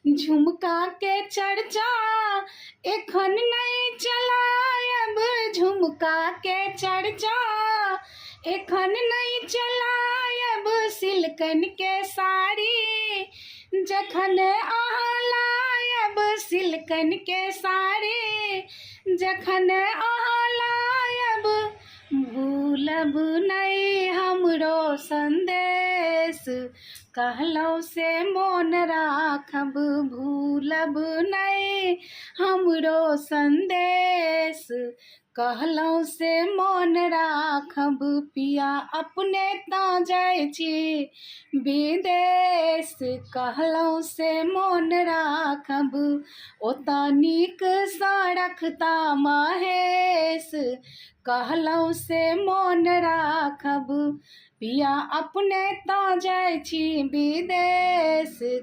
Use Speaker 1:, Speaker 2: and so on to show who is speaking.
Speaker 1: झुमका के चर्चा एखन नहि चलायब, झुमका के चर्चा एखन नहि चलायब। सिल्कन के साड़ी जखन अहाँ लायब, सिल्कन के साड़ी जखन अहाँ लायब, भूलब नहि हमरो संदेश कहलहुँ से मोन राखब, भूलब नहि हमरो संदेश कहलहुँ से मोन राखब। पिया अपने तऽ जाइ छी विदेश कहलहुँ से मोन राखब, ओतऽ नीकसँ रखता महेश कहलहुँ से मोन राखब। पिया अपने तऽ जाइ छी विदेश।